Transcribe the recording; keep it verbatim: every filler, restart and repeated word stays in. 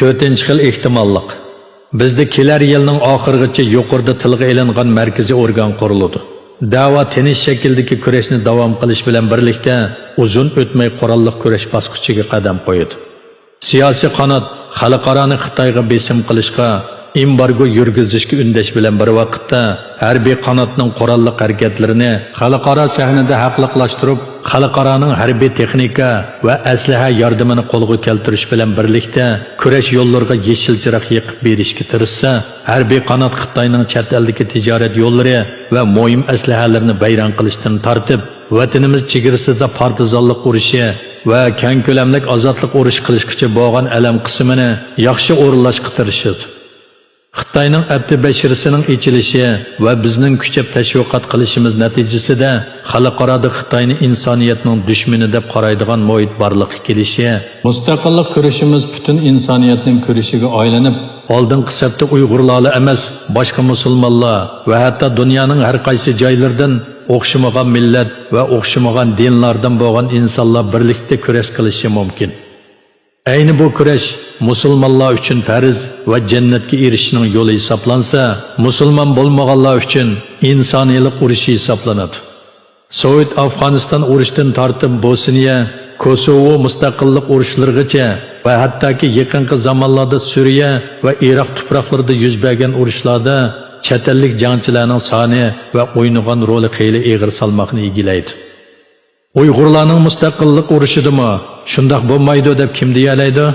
تۆتىنچى خىل ئېھتىماللىق. بىزدە كېلەر يىلنىڭ ئاخىرىغىچە يۇقىرىدا تىلغا ئېلىنغان مەركىزىي ئورگان قۇرۇلىدۇ. دەۋا تىنچ شەكىلدىكى كۈرەشنى داۋام قىلىش بىلەن بىرلىكتە، ئۇزۇن ئۆتمەي قوراللىق كۈرەش باسقۇچىغا قەدەم قويىدۇ. سىياسىي قانات خەلقئارانى خىتايغا بېسىم قىلىشقا، ئېمبارگو يۈرگۈزۈشكە ئۈندەش بىلەن بىر ۋاقىتتا، ھەربىي قاناتنىڭ قوراللىق ھەرىكەتلىرىنى خەلقئارا سەھنىدە ھەقلىقلاشتۇرۇپ، خەلقئارانىڭ ھەربىي تېخنىكا ۋە ئەسلىھە ياردىمىنى قولغا كەلتۈرۈش بىلەن بىرلىكتە، كۈرەش يوللىرىغا يېشىل چىراغ يېقىپ بېرىشكە تىرىشسا، ھەربىي قانات خىتاينىڭ چەت ئەلدىكى تىجارەت يوللىرى ۋە مۇھىم ئەسلىھەلىرىنى ۋەيران قىلىشتىن تارتىپ، ۋەتىنىمىز چېگرىسىدا پارتىزانلىق ئۇرۇشى ۋە كەڭ كۆلەملىك ئازادلىق ئۇرۇشى قىلىشقىچە بولغان ئەلەم قىسمىنى ياخشى ئورۇنلاشقا تىرىشىدۇ. خىتاينىڭ ئەتتە بەشىرىسىنىڭ ئېچىلىشى ۋە بىزنىڭ كۈچەپ تەشۋىقات قىلىشىمىز نەتىجىسىدە خەلقئارادا خىتاينى ئىنسانىيەتنىڭ دۈشمىنى دەپ قارايدىغان مۇھىت بارلىققا كېلىشى، مۇستەقىللىق كۈرىشىمىز پۈتۈن ئىنسانىيەتنىڭ كۈرىشىگە ئايلىنىپ، ئالدىنقى سەپتە ئۇيغۇرلارلا ئەمەس، باشقا مۇسۇلمانلار ۋە ھەتتا دۇنيانىڭ ھەر قايسى جايلىرىدىن ئوخشىمىغان مىللەت ۋە ئوخشىمىغان دىنلاردىن بولغان ئىنسانلار بىرلىكتە كۈرەش قىلىشى مۇمكىن. ئەينى بۇ كۈرەش مۇسۇلمانلار ئۈچۈن پەرز ۋە جەننەتكە ئېرىشىشنىڭ يولى ھېسابلانسا، مۇسۇلمان بولمىغانلار ئۈچۈن ئىنسانىيلىق ئۇرۇشى ھېسابلىنىدۇ. سوۋېت ئافغانىستان ئۇرۇشىدىن تارتىپ بوسنىيە، كوسوۋو مۇستەقىللىق ئۇرۇشلىرىغىچە ۋە ھەتتاكى يېقىنقى زامانلاردا سۈرىيە ۋە ئىراق تۇپراقلىرىدا يۈز بەرگەن ئۇرۇشلاردا چەت ئەللىك جەڭچىلەرنىڭ سانى ۋە ئوينىغان رولى خېلى ئېغىر سالماقنى ئىگىلەيدۇ. ئۇيغۇرلارنىڭ مۇستەقىللىق ئۇرۇشىدىمۇ شۇنداق بولمايدۇ دەپ كىم دېيەلەيدۇ؟